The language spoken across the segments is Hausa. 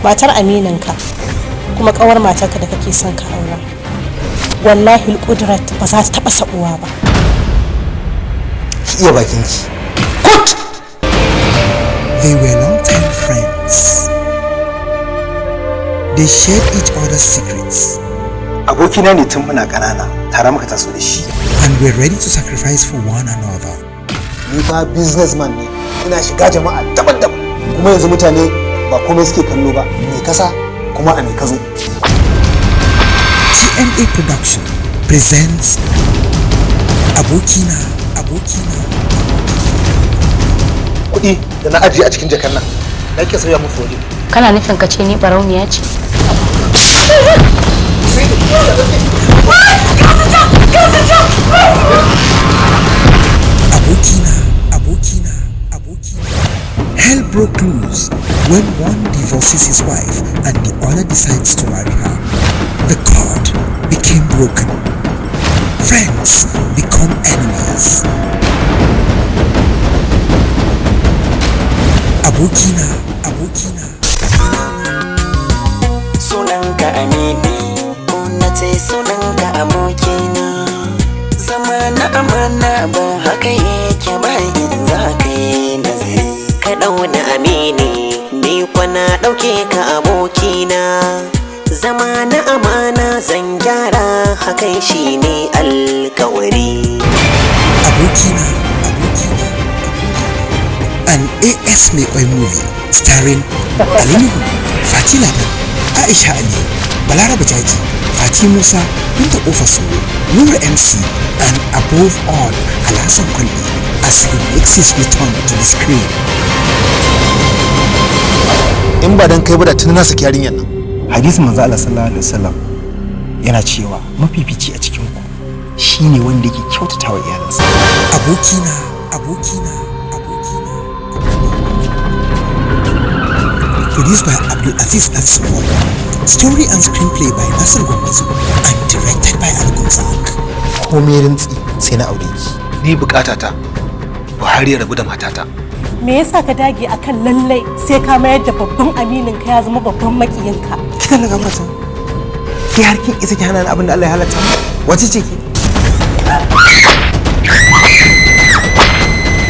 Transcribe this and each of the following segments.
Matar amininka kuma kawar matarka da kake son ka aura, wallahi kudrat ba za ta taba sabuwa ba. Ki iya bakinki. They were longtime friends. They shared each other's secrets Abokina ne tun muna ƙanana, tare muka taso da shi. and were ready to sacrifice for one another. Ni fa businessman ne, ina shiga jama'a daban-daban, kuma yanzu mutane ba komai suke kallo ba, me kasa kuma a me ka zo. TMA Production presents Abokina, Abokina. Kuɗi da na ajiye a cikin jakar nan na ke sauya musu waje. Kana nufin ka ce ni barauniya ce? Abokina, Abokina, Abokina. Hell broke loose when one divorces his wife and the other decides to marry her. The cord became broken. Friends become enemies. Abokina, Abokina. Sunanka amini, ko na ce sunanka abokina. Zama na amana ba haka yake ba in za ka yi nazari. Ka ɗauna amini, ni kwana ɗauke ka abokina. Zama na amana zan gyara, hakan shine alkawari. Abokina, Abokina, Abokina. An AS Mai Kwai movie starring Ali Nuhu, Fati Ladan, Aisha Ali, Balaraba Jaji, Fati Musa, Binta Kofa Soro, Nura MC, and above all, Alhassan Kwalli as he makes his return to the screen. In ba dan kai ba, da tuni na saki yarinyar nan. Hadisin manzo Allah sallallahu alaihi wasallam yana cewa mafifici a cikin ku shine wanda yake kyautata wa iyalansa. Abokina, Abokina, Abokina. Produced by Abdul Aziz Al. Story and screenplay by Nasir Gwammazo and directed by Al Gonzak. Komai rintsi sai na aure ki. Ni bukata ta, Buhari ya rabu da matata. Me yasa ka dage akan lallai sai ka mayar da babban amininka ya zama babban makiyinka? Kika na gafarta ki, har kin isa ki hana ni abin da Allah ya halatta mu? Wace ce ki?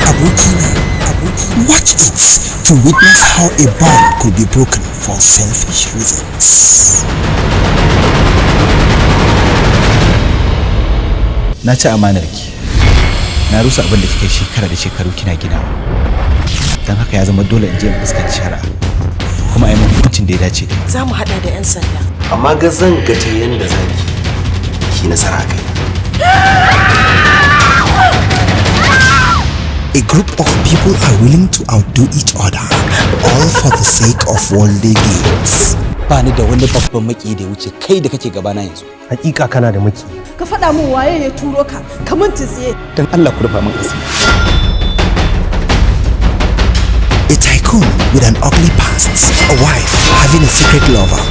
Abokina, Abokina. Watch it to witness how a bond could be broken for selfish reasons. Na ci amanar ki, na rusa abin da kika shekara da shekaru kina ginawa. Don haka ya zama dole in je in fuskanci shari'a kuma a yi min hukuncin da ya dace da ni. Za mu hada da 'yan sanda. Amma ga zan ga ta yanda zaki ki nasara kai. A group of people are willing to outdo each other, all for the sake of worldly gains. Ba ni da wani babban maki da ya wuce kai da kake gabana yanzu. Hakika kana da maki. Ka faɗa min waye ya turo ka, ka mun tsiye. Don Allah ku rufa min asiri. A tycoon with an ugly past, a wife having a secret lover.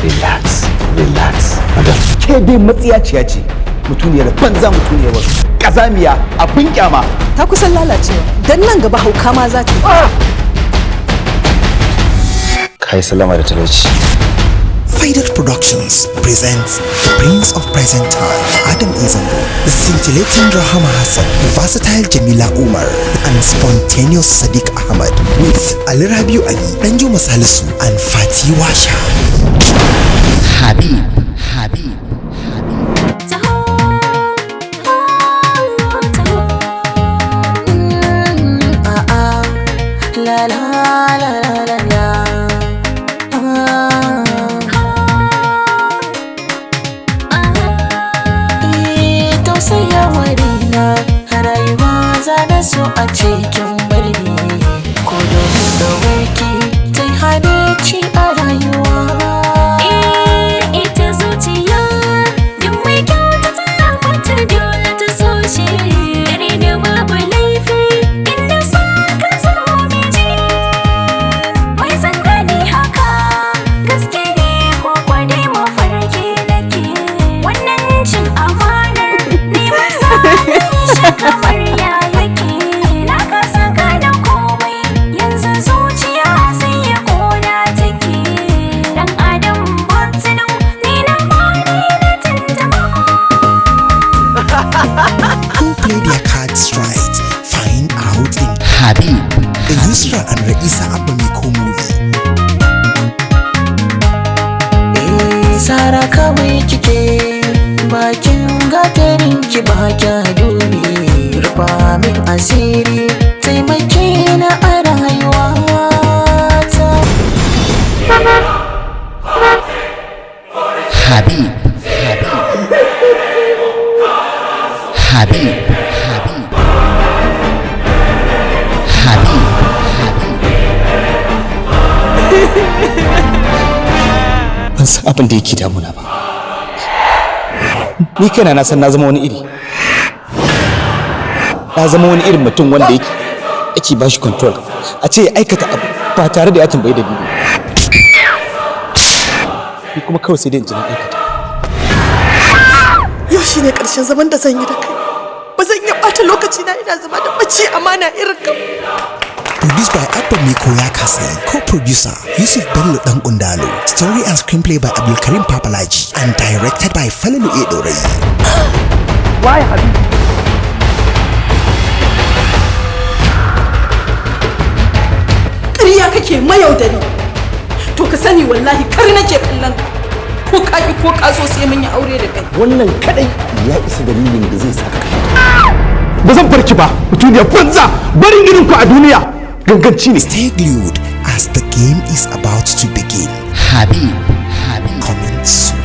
Relax, relax, madam. Ke dai matsiyaciya ce, mutuniyar banza, mutuniyar wasu, kazamiya, abin kyama. Ta kusan lalacewa, dan nan gaba hauka ma za ta yi. Kai sallama da talauci. Faded Productions presents the Prince of Present Time, Adam Izango, the scintillating Rahama Hassan, the versatile Jamila Umar, and spontaneous Sadiq Ahmad with Ali Rabiu Ali, Danjuma Salisu, and Fati Washa. Habib, Habib. La la la la la la. Eh, tausaya wa raina, rayuwa za na so a cikin birni, ko domin ɗawarki ta yi habaici a rayuwa. Ita zuciya duk mai kyautata mata dole ta so shi, dare da babu laifi inda sa ka zama miji mai san gani. Haka gaske ne ko kwadai mafarki nake? Wannan cin amanar ni ba sa shi kamar ya yake, na kasa. Habib, a Yusra and Raisa Abba Miko movie. Eh, Sara kawai kike bakin gatarin ki ba kya dubi, rufa min asiri, taimake na a rayuwa ta. Habib, Habib, Habib, Habib, Habib. Ban san abin da yake damuna ba. Ni kaina na san na zama wani iri, na zama wani irin mutum wanda yake ba shi control, a ce ya aikata abu ba tare da ya tambayi dalili. Ni kuma kawai sai dai in ji na aikata. Yau shine karshen zaman da zan yi da kai. Ba zan iya ɓata lokaci na ina zama da mace amana irin ka. Produced by Abba Miko Yakase, co-producer Yusuf Bello Dan Undalo, story and screenplay by Abdulkarim Papalaji, and directed by Falalu Edorai. Why Habib? Ƙarya kake, mayaudari. To ka sani, wallahi kar nake kallon ka. Ko ka ki ko ka so, sai mun yi aure da kai. Wannan kadai ya isa dalilin da zai saka kashe. Ba zan farki ba, mutuniyar banza, barin irin ku a duniya ganganci ne. Stay glued as the game is about to begin. Habib, Habib. Coming soon.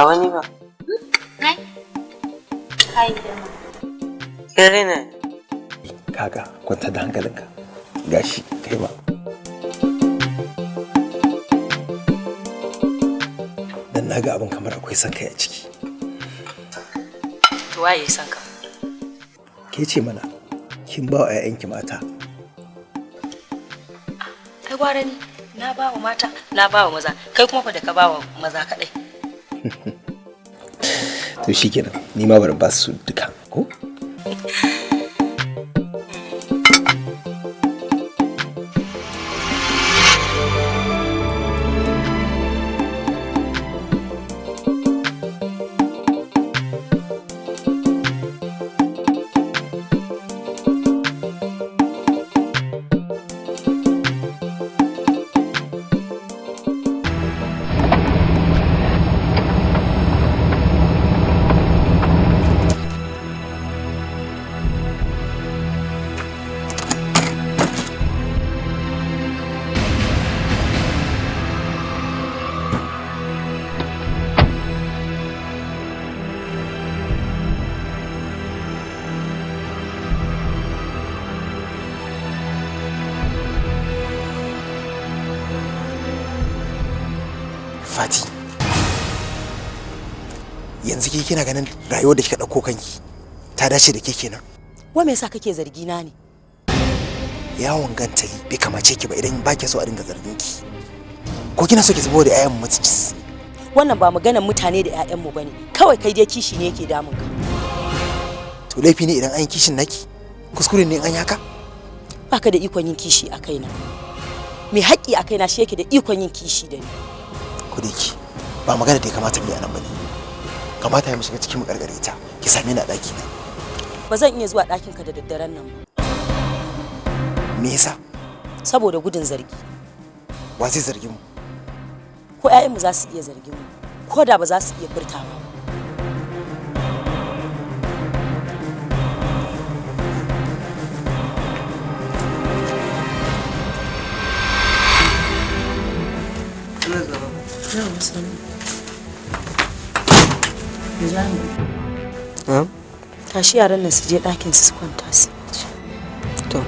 Ba wani ba. Kai. Kai girma. Kin raina ni. Kaga, kwanta da hankalinka. Gashi, kai ma. Dan naga abin kamar akwai son kai a ciki. To waye son ka? Ke ce mana, kin ba wa 'ya'yanki mata. Ai gwara ni na ba wa mata, na ba wa maza, kai kuma fa da ka ba wa maza kaɗai. To shikenan, ni ma bari ba su duka, ko? Fati, yanzu ke kina ganin rayuwar da kika ɗauko kanki ta dace da ke kenan? Wa me yasa kake zargi na ne? Yawon gantali bai kamace ki ba idan ba ki so a dinga zargin ki. Ko kina so ki zubo da 'ya'yan mutunci? Wannan ba maganar mutane da 'ya'yanmu bane. Kawai kai dai kishi ne yake damun ka. To laifi ne idan an yi kishin naki? Kuskure ne in an yi haka? Baka da ikon yin kishi a kaina. Mai haƙƙi a kaina shi yake da ikon yin kishi da ni. Ko da yake ba magana da ya kamata mu yi anan bane. Kamata ya mu shiga cikin mu karkare ta. Ki same ni a ɗaki na. Ba zan iya zuwa ɗakin ka da daddaren nan ba. Me yasa? Saboda gudun zargi. Wa zai zargi mu? Ko 'ya'yanmu za su iya zargin mu, ko da ba za su iya furta ba. Tashi yaran nan su je ɗakin su kwanta su bacci. To.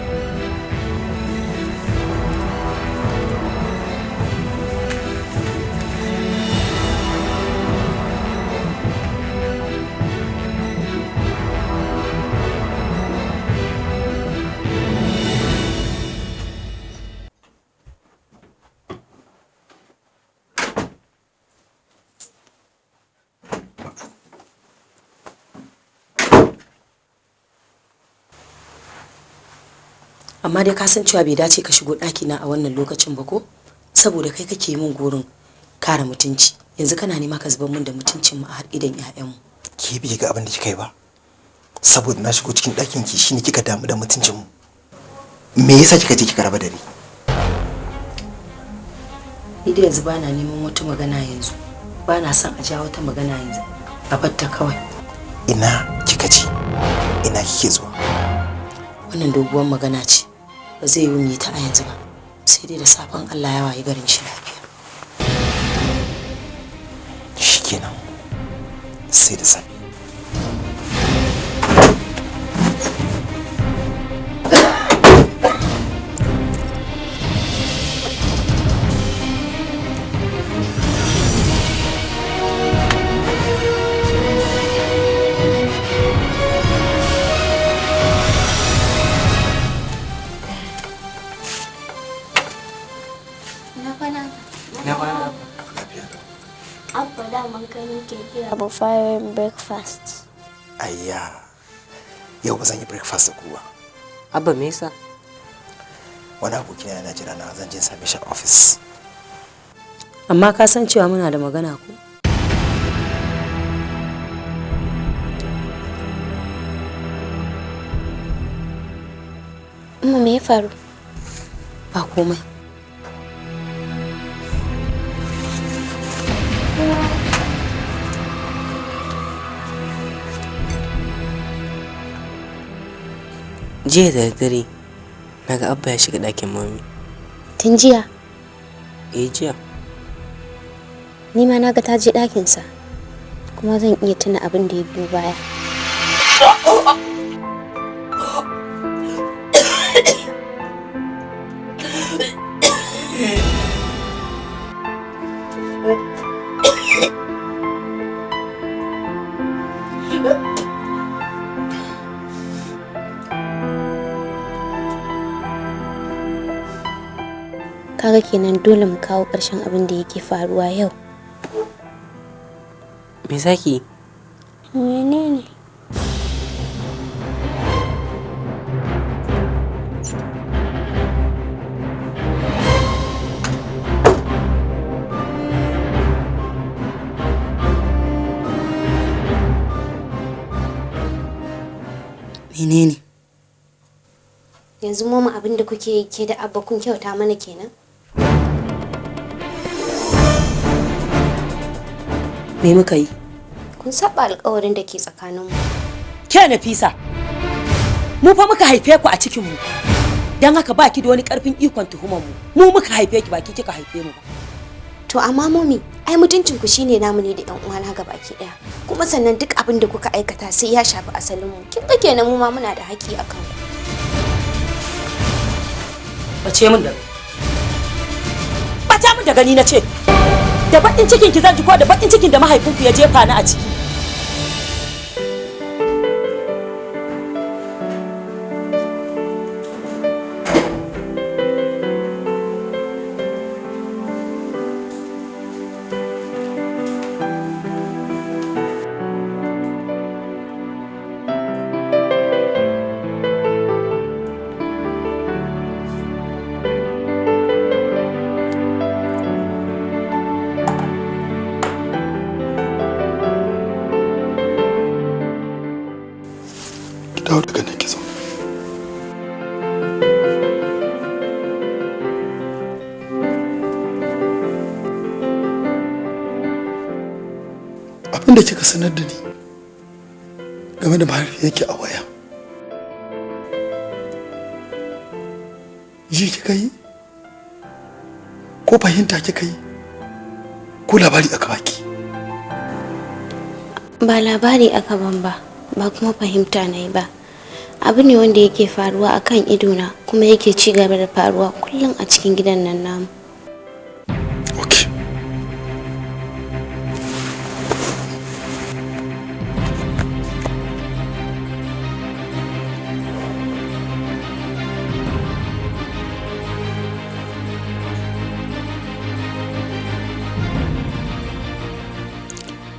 Amma dai ka san cewa bai dace ka shigo ɗakina a wannan lokacin ba ko? Saboda kai kake min gurin kare mutunci. Yanzu kana nema ka zubar min da mutuncin mu a har idan 'ya'yanmu. Ke bai ga abin da kika yi ba. Saboda na shigo cikin ɗakin ki shine kika damu da mutuncin mu. Me yasa kika je kika raba da ni? Ni dai yanzu bana neman wata magana yanzu. Bana son a ja wata magana yanzu. A batta kawai. Ina kika je? Ina kike zuwa? Wannan doguwar magana ce. Ba zai yi mu yi ta a yanzu ba. Sai dai da safen Allah ya wayi garin shi lafiya. Shikenan. Sai da safe. Na kwana. Abba daman kai nake kira ba fara yin breakfast. Ayya. Yau ba zan yi breakfast da ku ba. Abba me yasa? Wani abokina yana jira na zan je in same shi a office. Amma ka san cewa muna da magana ko? Umma me ya faru? Ba komai. Jiya da daddare na ga Abba ya shiga ɗakin mami. Tun jiya Eh jiya. ni ma na ga ta je ɗakinsa. Kuma zan iya tuna abin da ya biyo baya. Kaga kenan dole mu kawo ƙarshen abin da yake faruwa yau. Me zaki? Menene? Menene? Yanzu mama abin da kuke yi ke da Abba kun kyauta mana kenan? Me muka yi? Kun saba alƙawarin da ke tsakaninmu. Ke Nafisa, mu fa muka haife ku a cikin mu. Dan haka baki da wani karfin ikon tuhumar mu. Mu muka haife ki, baki kika haife mu ba. To amma momi, ai mutuncin ku shine namu ne da ƴan uwana gabaki ɗaya. Kuma sannan duk abin da kuka aikata sai ya shafi asalin mu. Kin ga kenan mu ma muna da haƙƙi akan ku. Bace min da. Bace min da gani na ce. Da bakin cikin ki zan ji ko da bakin cikin da mahaifinku ya jefa ni a ciki. Dawo daga nan ki zo. Abin da kika sanar da ni game da mahaifiyarki a waya, ji kika yi ko fahimta kika yi ko labari aka baki? Ba labari aka ban ba, ba kuma fahimta na yi ba. Abu ne wanda yake faruwa a kan idona kuma yake ci gaba da faruwa kullum a cikin gidan nan namu. Ok.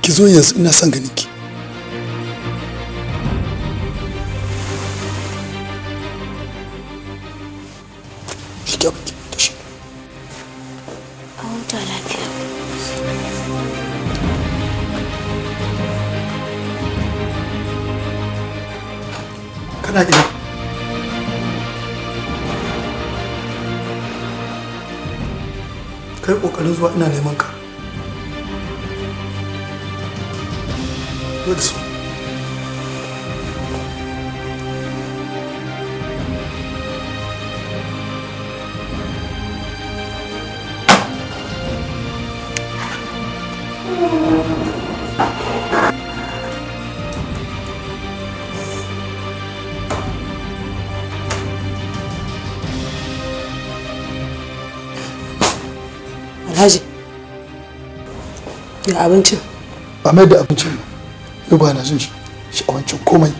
Ki zo yanzu, ina son ganin ki. A huta lafiya. Kana ina? Kai kokarin zuwa, ina neman ka. Zo da su. Alhaji, ga abincin. Ba mai da abincin ba. Yau ba na jin sha'awancin komai.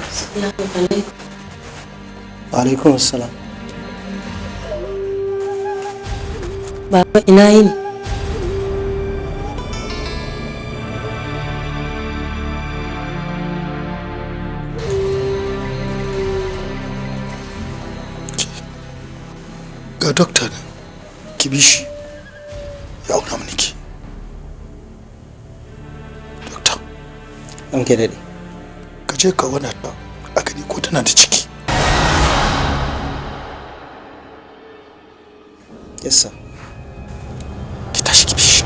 Assalamu alaikum. Alaikum assalam. Baba, ina yini? Ga dokta nan, ki bi shi ya auna mini ki. Dokta. An ke daɗe. Ka je ka wana ta a gani ko tana da ciki. Yes sir. Ki tashi ki bi shi.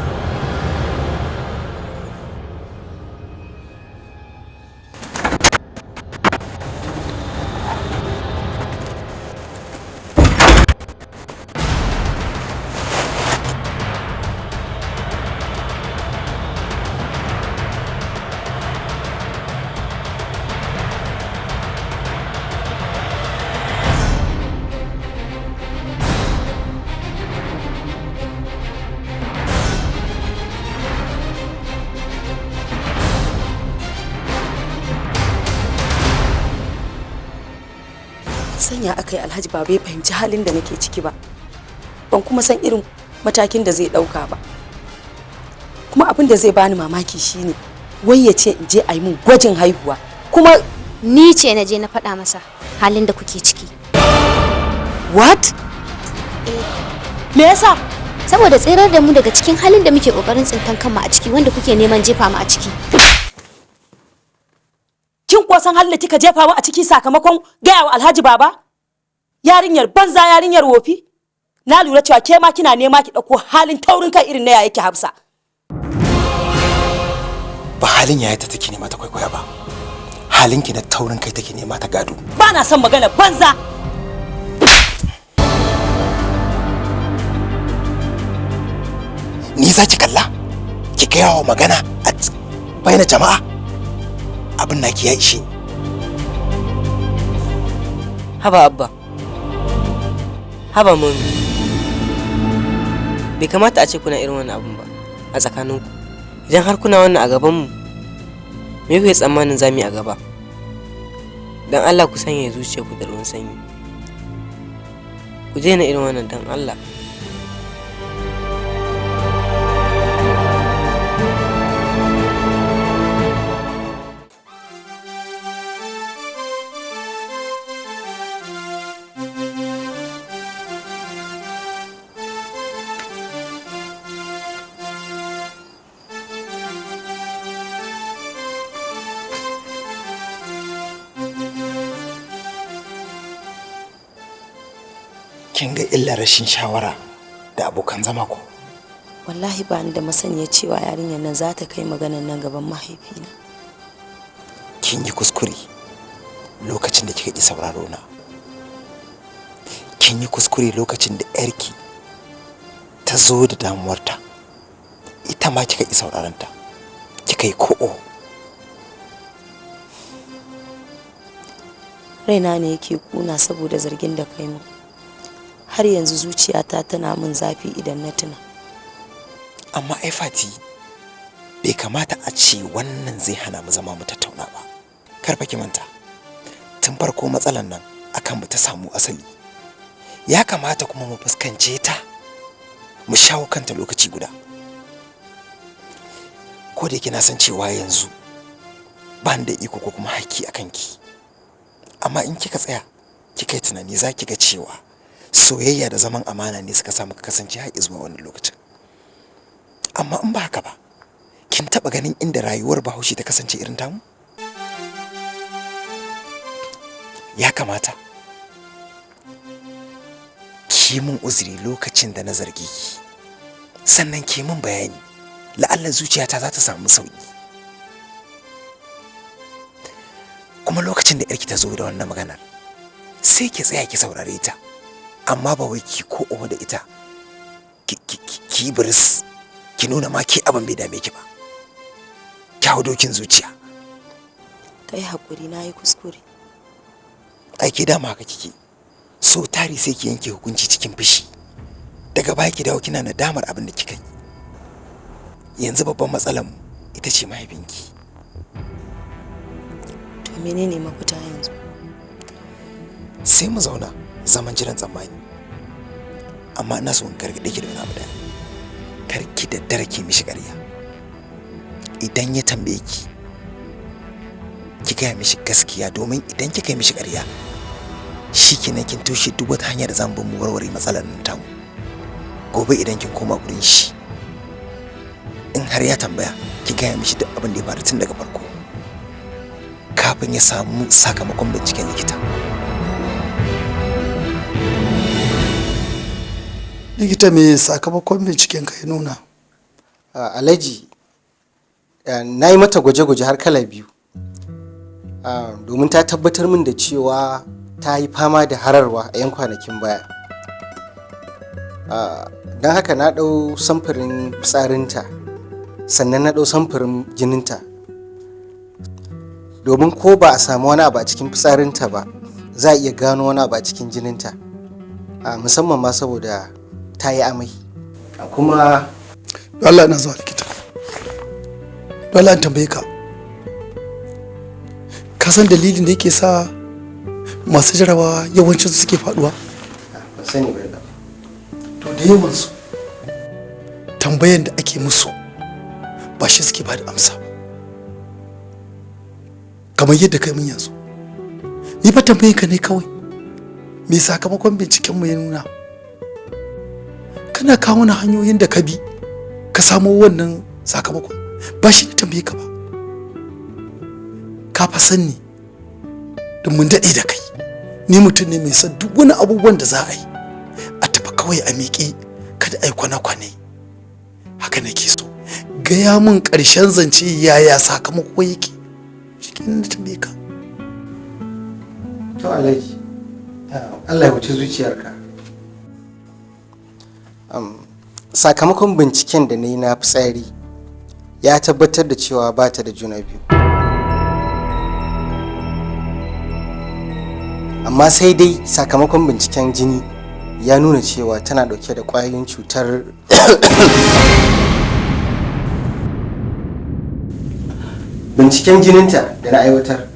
Sanya aka yi Alhaji Baba ya fahimci halin da nake ciki ba, ban kuma san irin matakin da zai dauka ba. Kuma abin da zai bani mamaki shine wai ya ce in je a yi min gwajin haihuwa. Kuma ni ce na je na faɗa masa halin da kuke ciki. What? Me yasa? Saboda tsirar da mu daga cikin halin da muke kokarin tsintan kanmu a ciki, wanda kuke neman jefa mu a ciki. Kin kuwa san halin da kika jefa mu a ciki sakamakon gaya wa Alhaji Baba? Yarinyar banza, yarinyar wofi. Na lura cewa ke ma kina nema ki ɗauko halin taurin kai irin na yaya ki Hafsa. Ba halin yaya ta take nema ta kwaikwaya ba, halin ki na taurin kai take nema ta gado. Ba na son magana banza. Ni za ki kalla ki gaya wa magana a bayyana jama'a? Abin naki ya ishe ni. Haba Abba, haba Mami, bai kamata a ce kuna irin wannan abun ba a tsakaninku. Idan har kuna wannan a gabanmu, me kuke tsammanin za mu yi a gaba? Don Allah ku sanya zuciyarku da ruwan sanyi, ku daina irin wannan don Allah. Kin ga illar rashin shawara da abokan zama ko? Wallahi ba ni da masaniya cewa yarinyar nan za ta kai maganar nan gaban mahaifina. Kin yi kuskure lokacin da kika ki sauraro na. Kin yi kuskure lokacin da yarki ta zo da damuwarta, ita ma kika ki sauraron ta, kika yi ko'o. Raina ne yake kuna saboda zargin da kai min. Har yanzu zuciyata tana min zafi idan na tuna. Amma ai Fati, bai kamata a ce wannan zai hana mu zama mu tattauna ba. Kar fa ki manta, tun farko matsalan nan akan mu ta samu asali. Ya kamata kuma mu fuskance ta, mu shawo kanta lokaci guda. Ko da yake na san cewa yanzu ba ni da iko ko kuma haƙƙi a kanki, amma in kika tsaya kika yi tunani za ki ga cewa soyayya da zaman amana ne suka sa muka kasance har zuwa wannan lokacin. Amma in ba haka ba, kin taba ganin inda rayuwar Bahaushe ta kasance irin tamu? Ya kamata ki mun uzuri lokacin da na zarge ki, sannan ki mun bayani, la'alla zuciyata za ta samu sauki. Kuma lokacin da yarki ta zo da wannan maganar, sai ki tsaya ki saurare ta, amma ba wai ki ko da ita ki biris ki nuna ma ki abin bai dame ki ba, ki hau dokin zuciya. Kai hakuri, na yi kuskure. Ai ke dama haka kike so, tari sai ki yanke hukunci cikin fushi, daga baya ki dawo kina nadamar abin da kika yi. Yanzu babban matsalar mu ita ce mahaifinki. To menene mafita yanzu? Sai mu zauna zaman jiran tsammani, amma ina so in gargaɗe ki da wani abu ɗaya. Kar ki daddare ki mishi ƙarya. Idan ya tambaye ki, ki gaya mishi gaskiya, domin idan kika yi mishi ƙarya, shikenan kin toshe duk wata hanya da zamu bi mu warware matsalar nan tamu. Gobe idan kin koma gurin shi, in har ya tambaya, ki gaya mishi duk abin da ya faru tun daga farko, kafin ya samu sakamakon binciken likita. Likita, me sakamakon binciken ka ya nuna? Alhaji, na yi mata gwaje-gwaje har kala biyu domin ta tabbatar min da cewa ta yi fama da hararwa a 'yan kwanakin baya. Don haka na ɗau samfurin fitsarinta, sannan na ɗau samfurin jininta, domin ko ba a samu wani abu a cikin fitsarinta ba, za a iya gano wani abu a cikin jininta, musamman ma saboda ta yi amai kuma. Allah, na zuwa likita. Dole an tambaye ka, ka san dalilin da yake sa masu jarabawa yawancin su suke faduwa? Ban sani ba. To, da yawansu tambayan da ake musu ba shi suke ba da amsa ba, kamar yadda kai mun yanzu. Ni fa tambayin ka ne kawai, me sakamakon binciken mu ya nuna? Kana kawo mana hanyoyin da ka bi ka samo wannan sakamakon, ba shi na tambaye ka ba. Ka fa san ni, don mun daɗe da kai. Ni mutum ne mai son duk wani abubuwan da za a yi a tafi kawai a miƙe, kada a yi kwane-kwane. Haka nake so. Gaya mun ƙarshen zance, yaya sakamako yake? Shi na tambaye ka. To Alhaji, Allah ya wuce zuciyarka. Sakamakon binciken da na yi na fitsari ya tabbatar da cewa ba ta da juna biyu, amma sai dai sakamakon binciken jini ya nuna cewa tana dauke da kwayoyin cutar. Binciken jininta da na aiwatar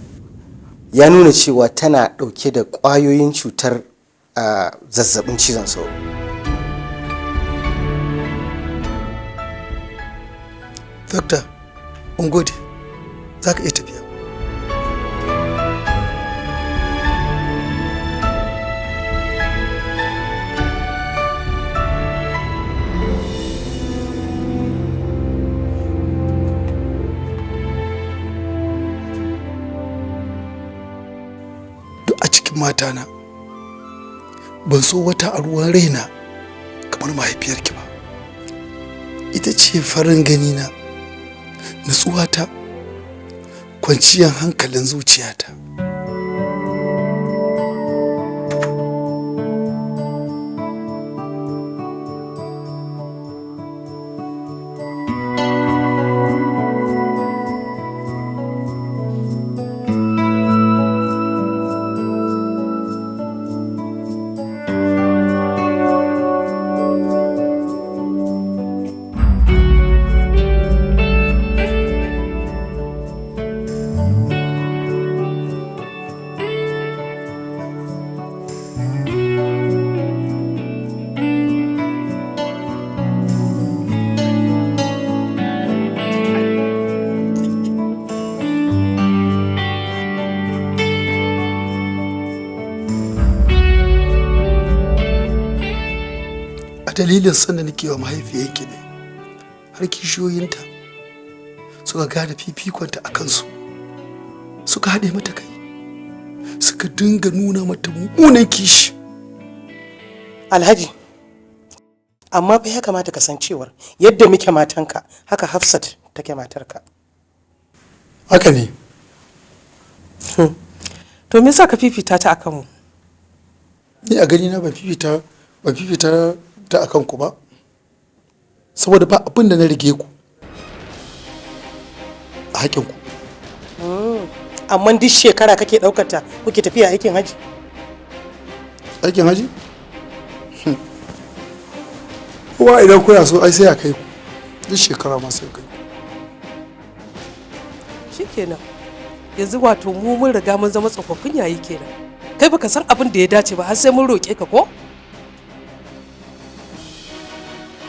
ya nuna cewa tana dauke da kwayoyin cutar zazzabin cizon sauro. Dokta, mun gode, za ka iya tafiya. Duk a cikin matana ban so wata a ruwan raina kamar mahaifiyarki ba. Ita ce farin ganina, nutsuwata, kwanciyar hankalin zuciyata. A dalilin son da nake wa mahaifiyarki ne har kishiyoyinta suka gane fifikonta a kansu, suka haɗe mata kai, suka dinga nuna mata mummunan kishi. Alhaji, amma fa ya kamata ka san cewar yadda muke matanka, haka Hafsat take matarka. Haka ne. To, me yasa ka fifita ta akan mu? Ni a gani na ban fifita ta akan ku ba, saboda ba abin da na rige ku a haƙin ku. Amma duk shekara kake ɗaukar ta kuke tafiya aikin haji. Aikin haji kowa idan kuna so ai sai a kai ku, duk shekara ma sai kai ku. Shikenan, yanzu wato mu mun riga mun zama tsofaffin yayi kenan. Kai baka san abin da ya dace ba har sai mun roƙe ka, ko?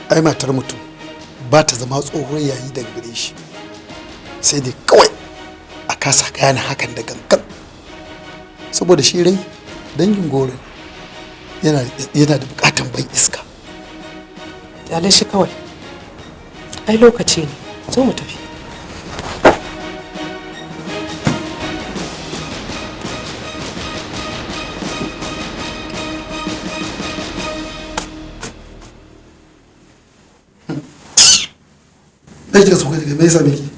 Ai matar mutum ba ta zama tsohon yayi daga gare shi, sai dai kawai a kasa gane hakan da gangan, saboda shi rai dangin goro ne, yana da bukatan ban iska. Kyale shi kawai, ai lokaci ne. Zo mu tafi. Me kika so kai, me yasa miki?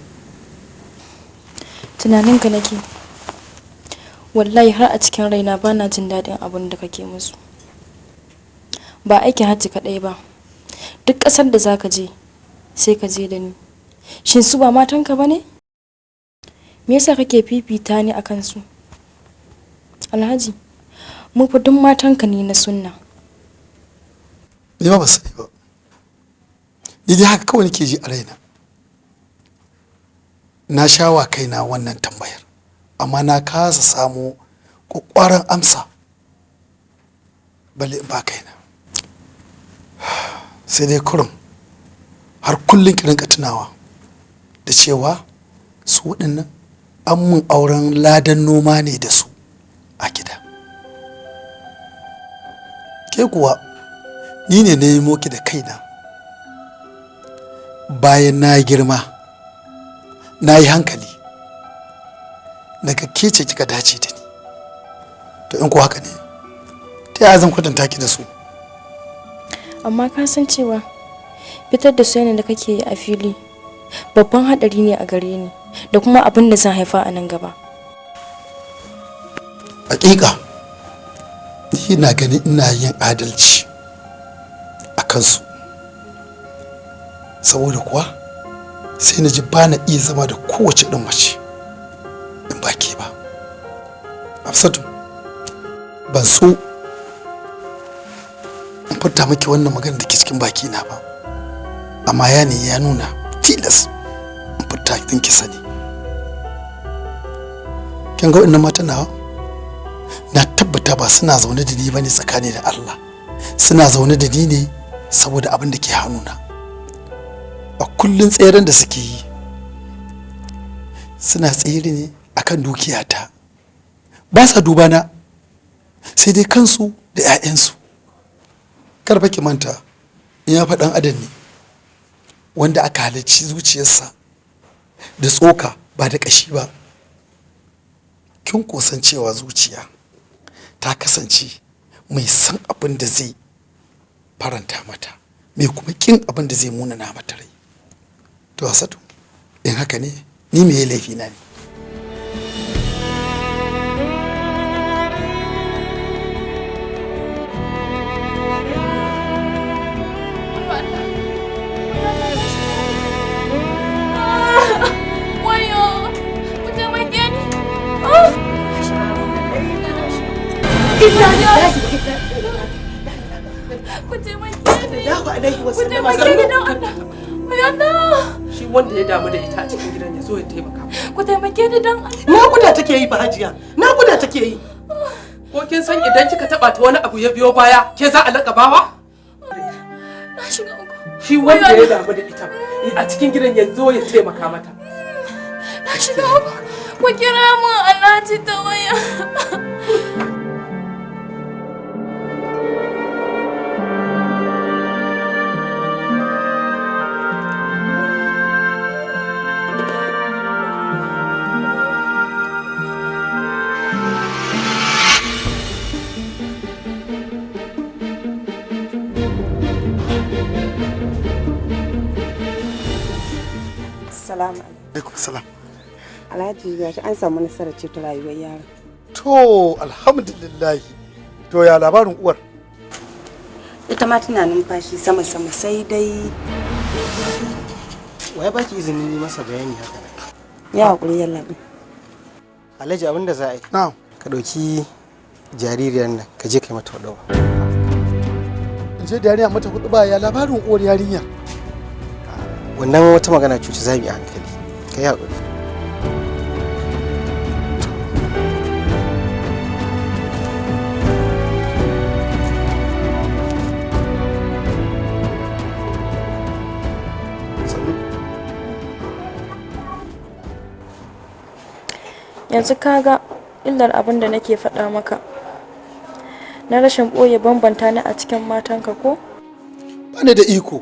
Tunaninka nake. Wallahi har a cikin raina bana jin daɗin abin da kake musu. Ba aikin hajji kaɗai ba. Duk ƙasar da zaka je sai ka je da ni. Shin su ba matanka ba ne? Me yasa kake fifita ni a kansu? Alhaji, mu fa duk matanka ne na sunna. Ni ma ban sani ba. Ni dai haka kawai nake ji a raina. Na sha wa kaina wannan tambayar, amma na kasa samo ƙwaƙƙwaran amsa balle in ba kaina. Sai dai kurum har kullum ki rinka tunawa da cewa su waɗannan an mun auren ladan noma ne da su a gida. Ke kuwa ni ne na nemo ki da kaina bayan na girma, na yi hankali, daga ke ce kika dace da ni. To in ko haka ne, ta yaya zan kwatanta ki da su? Amma ka san cewa fitar da su da kake yi a fili babban haɗari ne a gare ni da kuma abin da zan haifa a nan gaba. Hakika ni na ganin ina yin adalci a kansu, saboda kuwa sai na ji ba na iya zama da kowace ɗin mace in ba ke ba. Hafsatu, ban so in furta miki wannan magana da ke cikin bakina ba, amma ya ne ya nuna tilas in furta ɗin ki sani. Kin ga waɗannan matan nawa? Na tabbata ba suna zaune da ni bane tsakani da Allah, suna zaune da ni ne saboda abin da ke hannuna. A kullun tseren da suke yi suna tsere ne akan dukiyata, ba sa duba na sai dai kansu da 'ya'yansu. Kar fa ki manta, in ya faɗan adam ne wanda aka halicci zuciyarsa da tsoka ba da ƙashi ba. Kin kosan cewa zuciya ta kasance mai san abin da zai faranta mata, mai kuma kin abin da zai munana mata rai. To Hasatu, in haka ne, ni me laifi na ne? Wayo, ku taimake ni. Ku taimake ni. Ku taimake ni don Allah. Wayo Allah. Shi wanda ya damu da ita a cikin gidan ya zo ya taimaka. Ku taimake ni don Allah. Naƙuda take yi fa Hajiya, naƙuda take yi. Ko kin san idan kika taba ta wani abu ya biyo baya, ke za a laƙabawa? Na shiga uku. Shi wanda ya damu da ita a cikin gidan ya zo ya taimaka mata. Na shiga uku. Ku kira mun Alhaji ta waya. Salamu alaikum. Salam. Alhaji, gashi an samu nasarar ceto rayuwar yaron. To alhamdulillah. To ya labarin uwar? Ita ma tana numfashi sama-sama sai dai. Wai baki izinin yi masa bayani haka? Ya hakuri yallaɓai. Alhaji, abin da za a yi, na'am, ka ɗauki jaririyar nan ka je kai mata huɗuba. In je da yarinya mata huɗuba? Ya labarin uwar yarinyar? Wannan wata magana cuci zabi a hankali, ka yi haƙuri. Yanzu ka ga illar abin da nake faɗa maka na rashin ɓoye bambanta ni a cikin matanka ko? Ba ni da iko,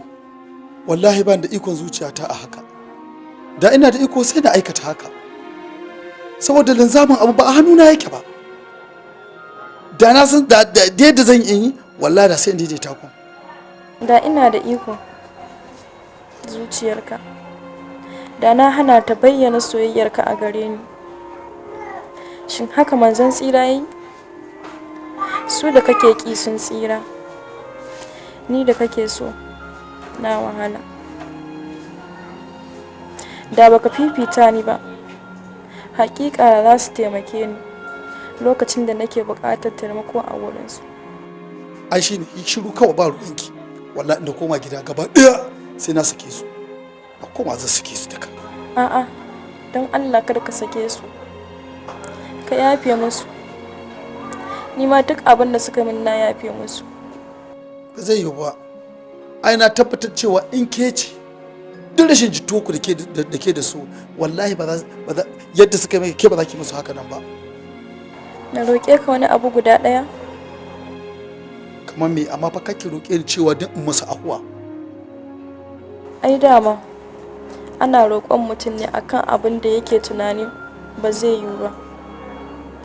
wallahi ba ni da ikon zuciyata a haka. Da ina da iko sai na aikata haka, saboda linzamin abu ba a hannuna yake ba. Da na san da yadda zan yi, wallahi da sai in daidaita ku. Da ina da iko zuciyarka, Da na hana ta bayyana soyayyarka a gare ni. Shin haka manzon tsira yi? Su da kake ƙi sun tsira, ni da kake so na wahala. Da baka fifita ni ba, hakika za su taimake ni lokacin da nake buƙatar taimako a wurinsu. Ai shi ne shiru kawai, ba ruwanki. Wallahi inda koma gida gaba ɗaya sai na sake su, na koma zan sake su duka. A'a, don Allah kar ka sake su, ka yafe musu. Ni ma duk abin da suka min na yafe musu. Ba zai yiwu ba. Ai na tabbatar cewa in ke ce, duk rashin jituwa ku da ke da su, wallahi ba za yadda suka mai ke ba za ki musu haka nan ba. Na roƙe ka wani abu guda ɗaya. Kamar me? Amma fa kake roƙe ni cewa duk in musu ahuwa. Ai dama ana roƙon mutum ne akan abin da yake tunani ba zai yiwu ba.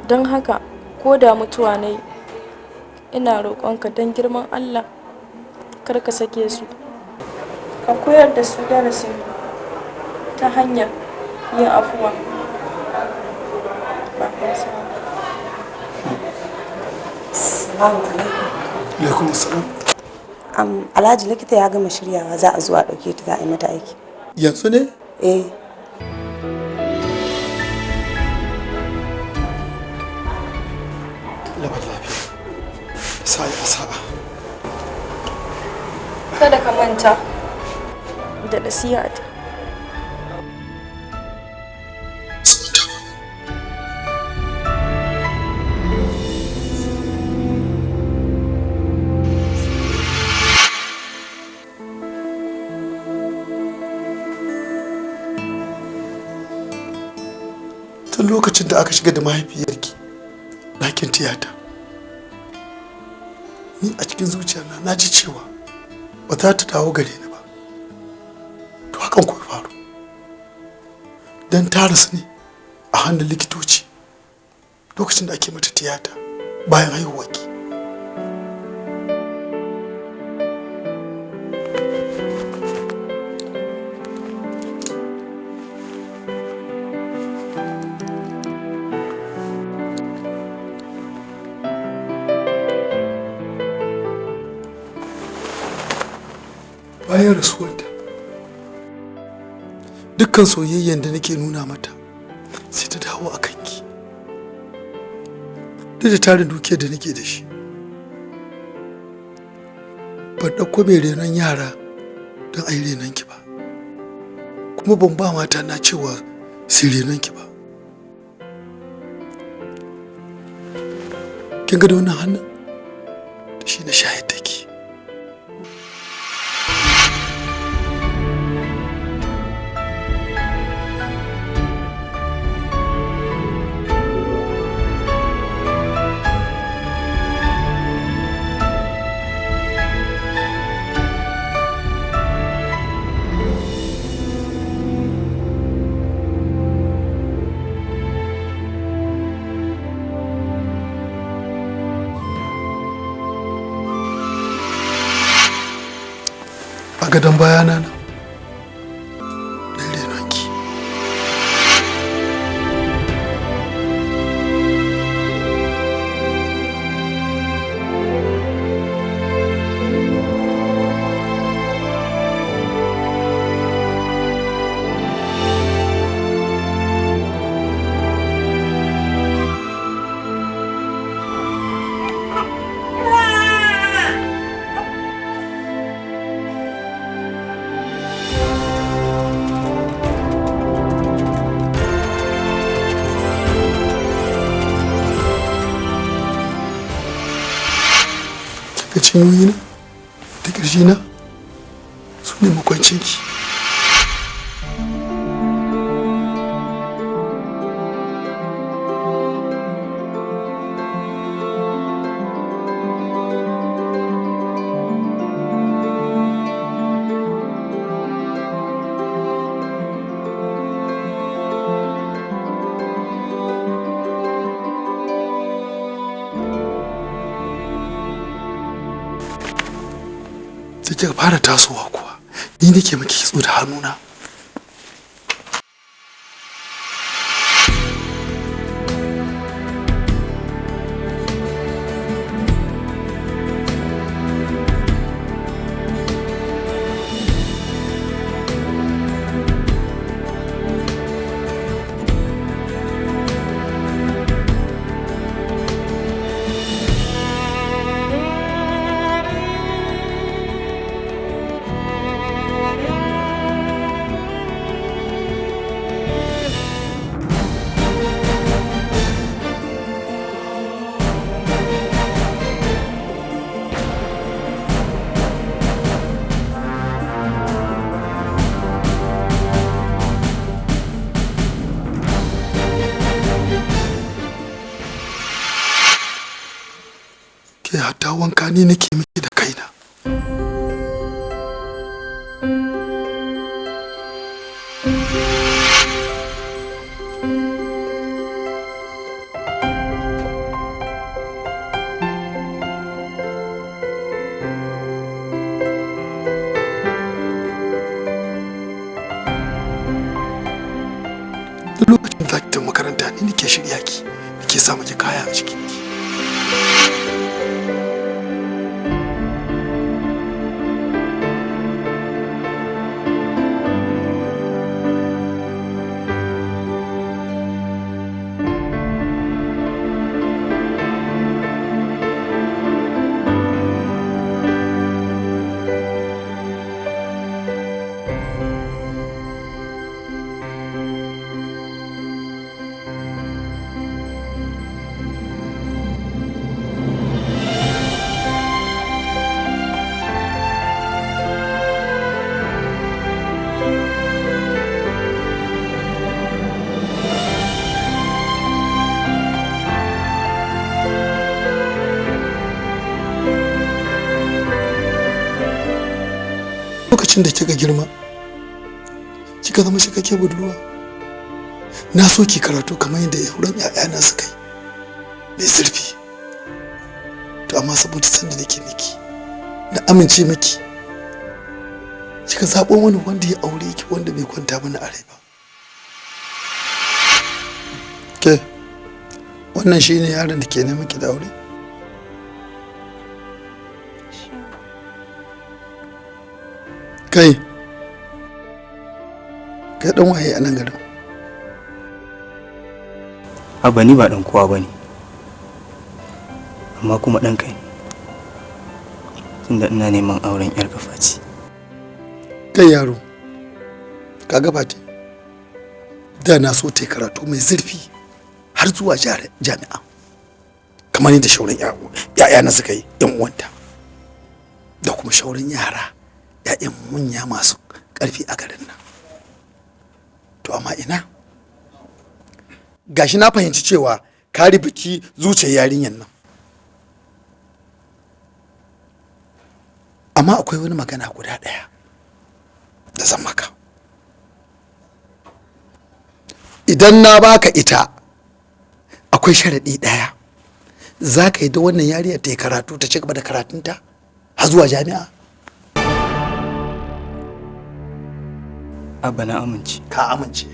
Don haka ko da mutuwa na yi, ina roƙonka don girman Allah kar ka sake su, ka koyar da su darasi ta hanyar yin afuwa ba. Salamu alaikum. Alaikum assalam. Alhaji, likita ya gama shiryawa, za a zo a ɗauke ta, za a yi mata aiki. Yanzu ne? Eh. Allah ba lafiya. Sa'a sa'a. Kada ka manta da nasihata. Tun lokacin da aka shiga da mahaifiyarki ɗakin tiyata, ni a cikin zuciyana na ji cewa ba za ta dawo gare ni ba. To hakan ko faru, don ta rasu ne a hannun likitoci lokacin da ake mata tiyata bayan haihuwarki. Bayan rasuwarta, dukkan soyayyen da nake nuna mata sai ta dawo a kanki. Duk da tarin dukiyar da nake da shi, ban ɗauko mai renon yara don a yi renonki ba, kuma ban ba mata na cewa su renonki ba. Kin ga da wannan hannun da shi na shayar da ki. A gadon bayana na ɗan renonki. Da cinyoyina da ƙirjina su ne makwancinki. Da kika fara tasowa kuwa, ni nake miki kitso da hannuna. Wanka ni nake miki da kaina. Duk lokacin da za ki tafi makaranta ni nake shirya ki, nake sa miki kaya a jikinki. Lokacin da kika girma, kika zama cikakke budurwa, na so ki karatu kamar yadda sauran 'ya'yana suka yi mai zurfi. To amma saboda san da nake miki, na amince miki, kika zaɓo wani wanda ya aure ki wanda bai kwanta mana a rai ba. Ke, wannan shine yaron da ke neman ki da aure? Kai, kai dan waye a nan garin? Abba, ni ba dan kowa bane, amma kuma dan kai, tunda ina neman auren yar Fati. Kai yaro, ka ga Fati, da na so ta yi karatu mai zurfi har zuwa jami'a kamar yadda shauran ya'ya na suka yi, yan uwanta da kuma shauran yara ya'yan manya masu karfi a garin nan. To amma ina gashi na fahimci cewa ka ribici zuciyar yarinyar nan. Amma akwai wani magana guda ɗaya da zan maka. Idan na baka ita, akwai sharaɗi ɗaya. Za ka yi da wannan yarinya ta yi karatu, ta ci gaba da karatunta har zuwa jami'a? Abba, na amince. Ka amince?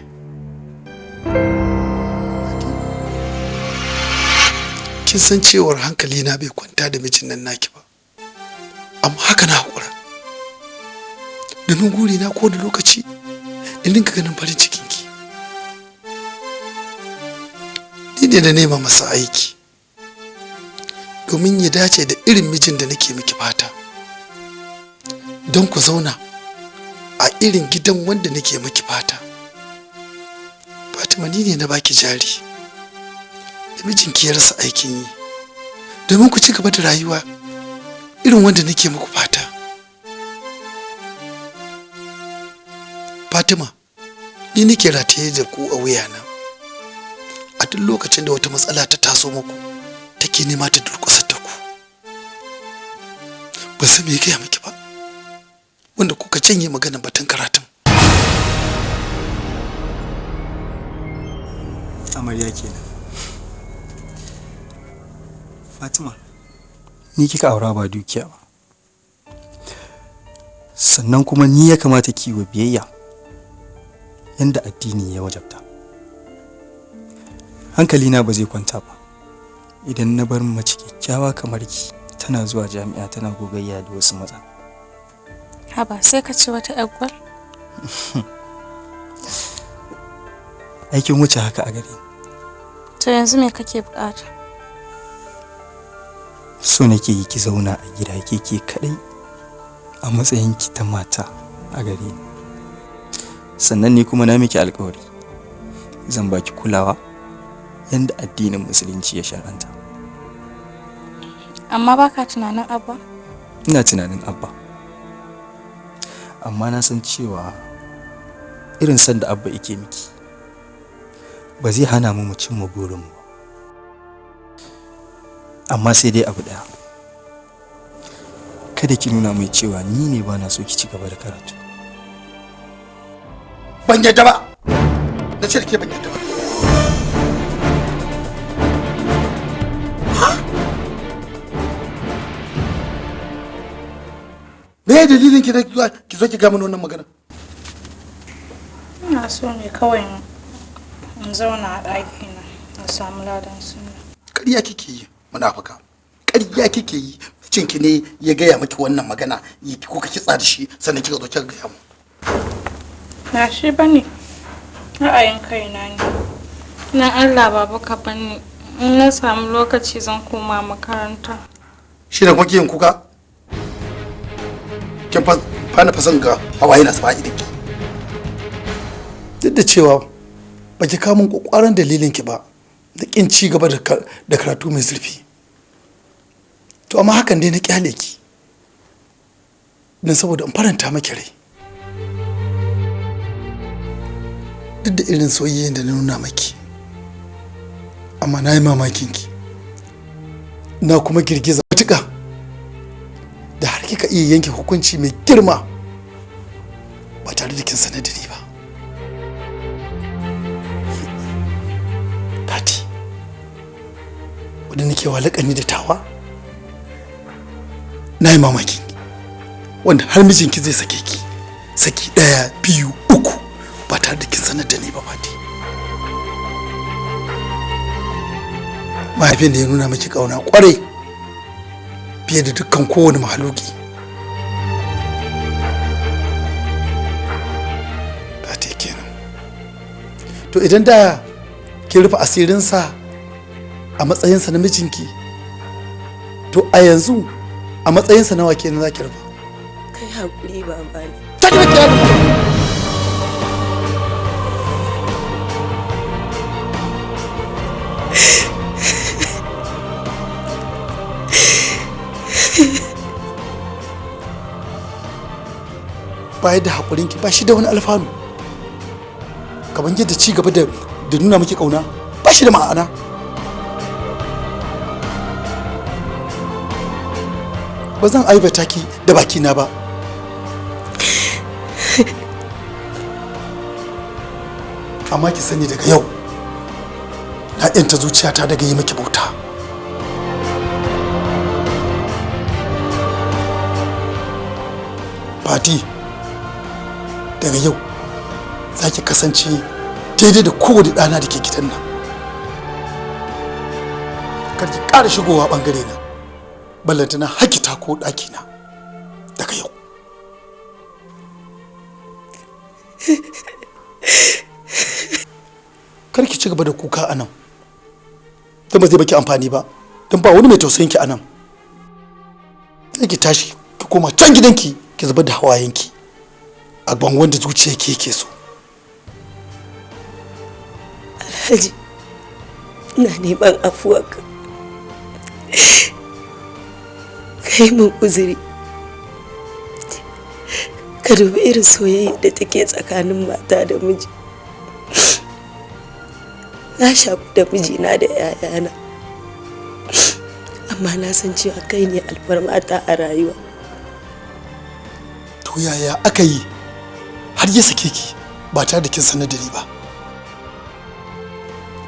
Kin san cewar hankali na bai kwanta da mijin nan naki ba, amma haka na haƙura, domin guri na kowane lokaci in dinga ganin farin cikinki. Ni ne na nema masa aiki domin ya dace da irin mijin da nake miki fata, don ku zauna a irin gidan wanda nake miki fata. Fatima, ni ne na baki jari da mijinki ya rasa aikin yi, domin ku ci gaba da rayuwa irin wanda nake muku fata. Fatima, ni nake rataye da ku a wuyana a duk lokacin da wata matsala ta taso muku take nema ta durƙusar da ku. Ban san me ya gaya miki ba wanda kuka janye maganar batun karatun. Amarya kenan. Fatima, ni kika aura ba dukiya ba, sannan kuma ni ya kamata ki wa biyayya yanda addini ya wajabta. Hankalina ba zai kwanta ba idan na bar mace kyakkyawa kamar ki tana zuwa jami'a tana gogayya da wasu maza. Haba, sai ka ci wata ƴar gwal. Aikin wuce haka a gare ni. To yanzu me kake bukata? So nake yi ki zauna a gida ke ke kadai a matsayin ki ta mata a gare ni. Sannan ni kuma na miki alkawari zan baki kulawa yanda addinin Musulunci ya shar'anta. Amma baka tunanin Abba? Ina tunanin Abba, amma na san cewa irin san da Abba yake miki ba zai hana mu mu cimma burinmu ba. Amma sai dai abu ɗaya, Kada ki nuna mai cewa ni ne ba na so ki ci gaba da karatu. Ban yadda ba. Na ce da ke ban yadda ba. Ha? Me dalilin ki da ki zo ki ga mana wannan magana? Ina so ne kawai in zauna a ɗakina na samu ladan sunna. Ƙarya kike yi, munafuka. Ƙarya kike yi. Mijinki ne ya gaya miki wannan magana, kuka kitsa da shi sannan kika zo kika gaya mu. Ba shi ba ne, ra'ayin kaina ne. Na Allah baba ka bani, in na samu lokaci zan koma makaranta. Shi ne kuma yin kuka? Kin fa na fasan ga hawaye na zuba idanki. Duk da cewa ba ki kawo min kwakwaran dalilin ki ba da kin ci gaba da karatu mai zurfi. To amma hakan dai na kyale ki. Don saboda in faranta maki rai. Duk da irin soyayyen da na nuna maki, amma na yi mamakin ki, na kuma girgiza matuƙa da har kika iya yanke hukunci mai girma ba tare da kin sanar da ni ba. Fati, wadda nake wa laƙani da tawa, na yi mamakin ki wanda har mijinki zai sake ki saki ɗaya, biyu, uku ba tare da kin sanar da ni ba. Fati, mahaifin da ya nuna miki ƙauna ƙwarai fiye da dukkan kowane mahaluki. Fati kenan. To idan da kin rufe asirinsa a matsayinsa na mijinki, to a yanzu a matsayinsa nawa kenan za ki rufa? Kai haƙuri babana. Ta ki. Bayar da haƙurinki ba shi da wani alfanu, kamar yadda ci gaba da nuna miki ƙauna ba shi da ma'ana. Ba zan aibata ki da bakina ba. Amma ki sani daga yau na 'yanta zuciyata daga yi miki bauta. Fati, daga yau za ki kasance daidai da kowane ɗana da ke gidan nan. Kar ki ƙara shigowa ɓangare na, ballantana hakita ko ɗakina daga yau. Kar ki ci gaba da kuka a nan, don ba zai baki amfani ba, don ba wani mai tausayin ki a nan. Sai ki tashi ki koma can gidanki ki zubar da hawayenki a bangon da zuciyarki yake so. Alhaji, ina neman afuwarka. Kai min uzuri. Ka dubi irin soyayya da take tsakanin mata da miji. Na shaku da mijina da 'ya'yana. Amma na san cewa kai ne alfarmata a rayuwa. To yaya aka yi har ya sake ki ba tare da kin sanar da ni ba?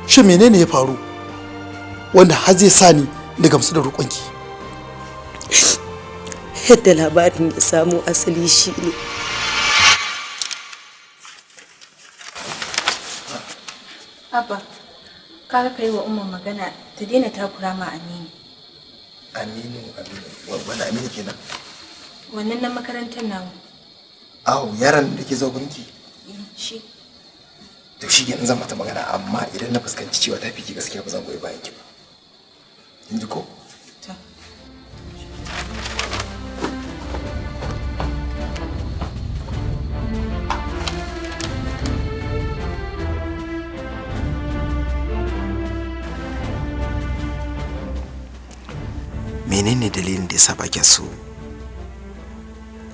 Shin menene ya faru wanda har zai sa ni na gamsu da roƙonki? Yadda labarin ya samo asali shine, Abba, kar ka yi wa Umma magana ta daina takura ma Aminu. Aminu, Aminu, wani Aminu kenan? Wannan na makarantar namu. Awo, yaron da ke zo gurinki? Shi. To shi kenan, zan mata magana, amma idan na fuskanci cewa ta fi ki gaskiya ba zan goyi bayan ki ba. Kin ji ko? To. Menene dalilin da yasa ba kya so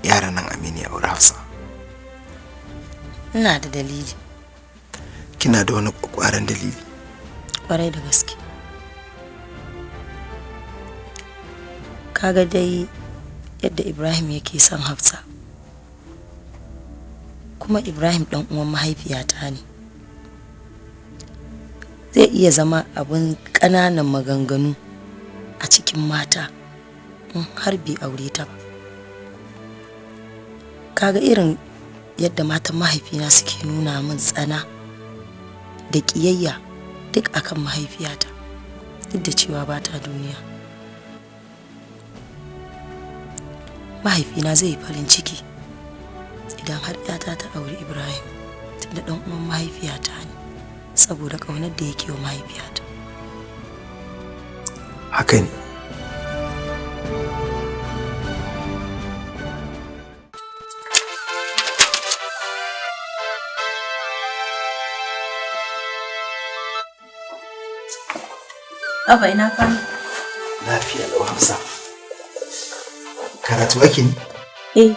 yaran nan Aminu ya auri Hafsa? Ina da dalili. Kina da wani kwakwaran dalili? Kwarai da gaske. Kaga dai Yadda Ibrahim yake son Hafsa. Kuma Ibrahim ɗan uwan mahaifiyata ne. Zai iya zama abin ƙananan maganganu a cikin mata in har bai aure ta ba. Kaga irin yadda matan mahaifina suke nuna min tsana da ƙiyayya duk akan mahaifiyata, duk da cewa ba ta duniya. Mahaifina zai yi farin ciki idan har 'yata ta auri Ibrahim, tunda ɗan uwan mahaifiyata ne, saboda ƙaunar da yake wa mahaifiyata. Haka ne. Abba, ina kwana? Lafiya lau, Hafsa. Karatu ake ne? Eh,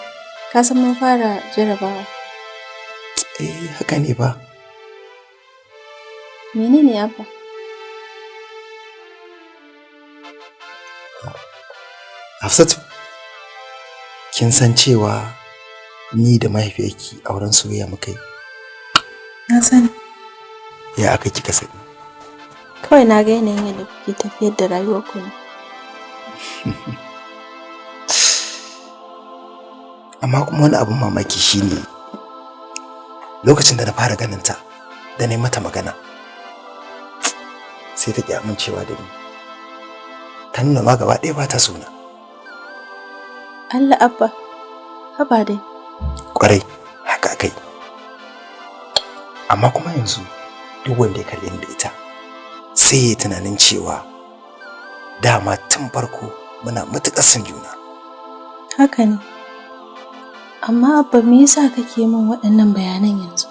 ka san mun fara jarabawa. Eh, haka ne ba. Menene, Abba? Hafsatu, kin san cewa ni da mahaifiyarki auren soyayya muka yi? Na sani. Ya aka kika sani? Kawai na ga yanayin yadda kuke tafiyar da rayuwarku ne. Amma kuma wani abin mamaki shine lokacin da na fara ganin ta, da na yi mata magana, sai ta ƙi amincewa da ni. Ta nuna ma gaba ɗaya ba ta sona. Allah Abba, haba dai. Ƙwarai, haka aka yi. Amma kuma yanzu duk wanda ya kalle ni da ita sai ya yi tunanin cewa dama tun farko muna matuƙar son juna. Haka ne. Amma Abba, me yasa kake min waɗannan bayanan yanzu?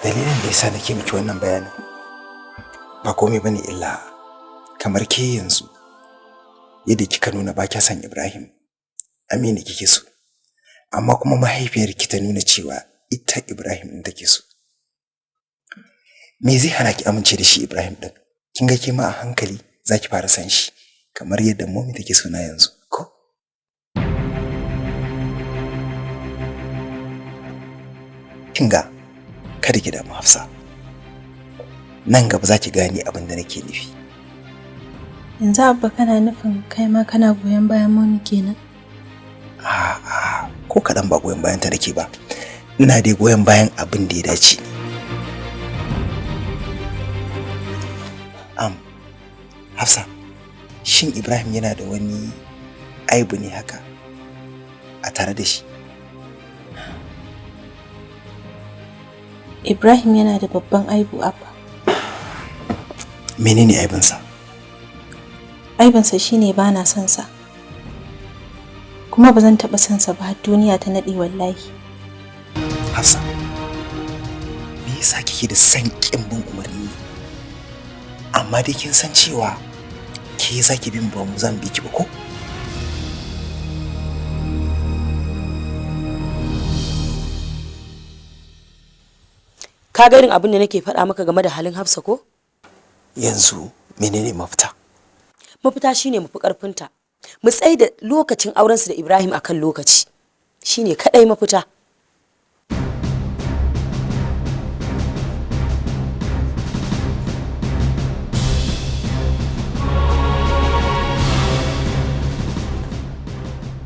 Dalilin da yasa nake miki wannan bayanin ba komai bane illa kamar ke yanzu yadda kika nuna ba kya son Ibrahim, Aminu kike so, amma kuma mahaifiyarki ta nuna cewa ita Ibrahim ɗin take so. Me zai hana ki amince da shi Ibrahim ɗin? Kin ga ke ma a hankali za ki fara san shi kamar yadda Momi take so na yanzu, ko? Kin ga, kada ki damu, Hafsa. Nan gaba za ki gane abin da nake nufi. Yanzu Abba, kana nufin kai ma kana goyon bayan Momi kenan? A'a, ko kaɗan ba goyon bayan ta nake ba. Ina dai goyon bayan abin da ya dace ne. Hafsa, shin Ibrahim yana da wani aibu ne haka a tare da shi? Ibrahim yana da babban aibu, Abba. Menene aibinsa? Aibinsa shine ba na son sa. Kuma ba zan taɓa son sa ba har duniya ta naɗe, wallahi. Hafsa, me yasa kike da son ƙin bin umarni? Amma dai kin san cewa ke za ki bin ba mu zan bi ki ba, ko? Ka ga irin abin da nake faɗa maka game da halin Hafsa, ko? Yanzu menene mafita? Mafita shine mu fi ƙarfinta. Mu tsai da lokacin aurensu da Ibrahim akan lokaci. Shine kaɗai mafita.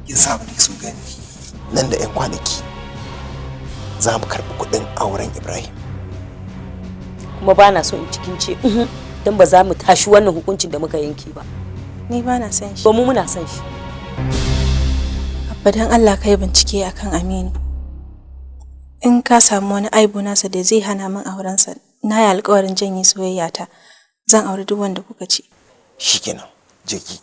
Kin sa abin da so gani. Nan da 'yan kwanaki za mu karɓi kuɗin auren Ibrahim. Kuma ba na so in cikin ce don ba za mu tashi wannan hukuncin da muka yanke ba. Ni ba na son shi. Ba mu muna son shi. Abba, dan Allah kai bincike akan Aminu. In ka samu wani aibu nasa da zai hana min aurensa, na yi alƙawarin janye soyayyata. Zan auri duk wanda kuka ce. Shikenan, je ki.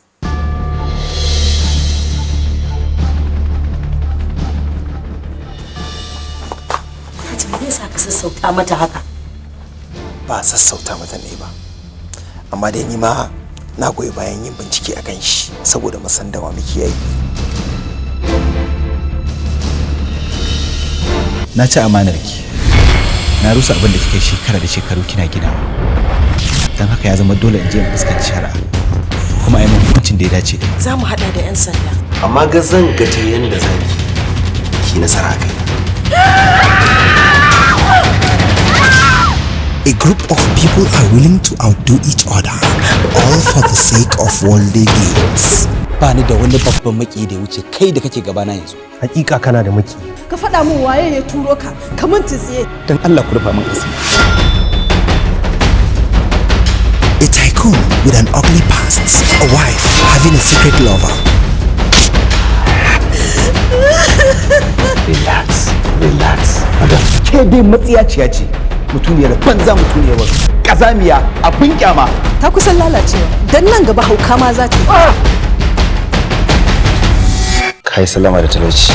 Me yasa ka sassauta mata haka? Ba sassauta mata ne ba. Amma dai ni ma na goyi bayan yin bincike akan shi saboda mu san da wa muke yi. Na ci amanar ki. Na rusa abin da kika yi shekara da shekaru kina ginawa. Don haka ya zama dole in je in fuskanci shari'a. Kuma a yi min hukuncin da ya dace da Za mu haɗa da 'yan sanda. Amma ga zan ga ta yanda zaki ki nasara kai. A group of people are willing to outdo each other, all for the sake of worldly gains. Ba ni da wani babban maki da ya wuce kai da kake gabana yanzu. Hakika kana da maki. Ka faɗa min waye ya turo ka, ka mun tsiye. Dan Allah ku rufa min asiri. A tycoon with an ugly past, a wife having a secret lover. Relax, relax, madam. Ke dai matsiyaciya ce, mutuniyar banza, mutuniyar wasu kazamiya, abin kyama. Ta kusan lalacewa, dan nan gaba hauka ma za ta yi. Kai sallama da talauci.